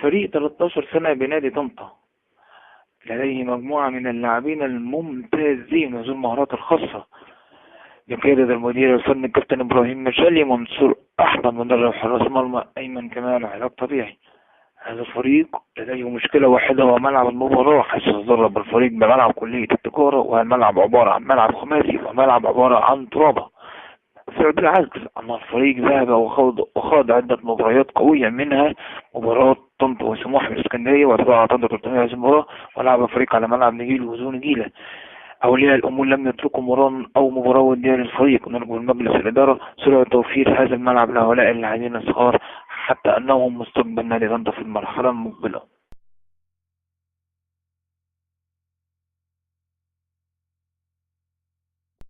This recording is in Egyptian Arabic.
فريق 13 سنة بنادي طنطا لديه مجموعة من اللاعبين الممتازين وذو المهارات الخاصة بقيادة المدير الفني الكابتن إبراهيم مشالي، منصور أحمد مدرب حراس مرمى، أيمن كمال علاج طبيعي. هذا الفريق لديه مشكلة واحدة وهو ملعب المباراة، حيث تدرب الفريق بملعب كلية التجارة، وهالملعب عبارة عن ملعب خماسي وملعب عبارة عن ترابة. بالعكس أن الفريق ذهب وخاض عدة مباريات قوية، منها مباراة طنطا وسموحة من الإسكندرية، وتبع طنطا 320 مباراة، ولعب الفريق على ملعب نجيل وزون نجيلة. أولياء الأمور لم يتركوا مران أو مباراة ودية للفريق. نرجو من مجلس الإدارة سرعة توفير هذا الملعب لهؤلاء اللاعبين الصغار، حتى أنهم مستقبل نادي طنطا في المرحلة المقبلة.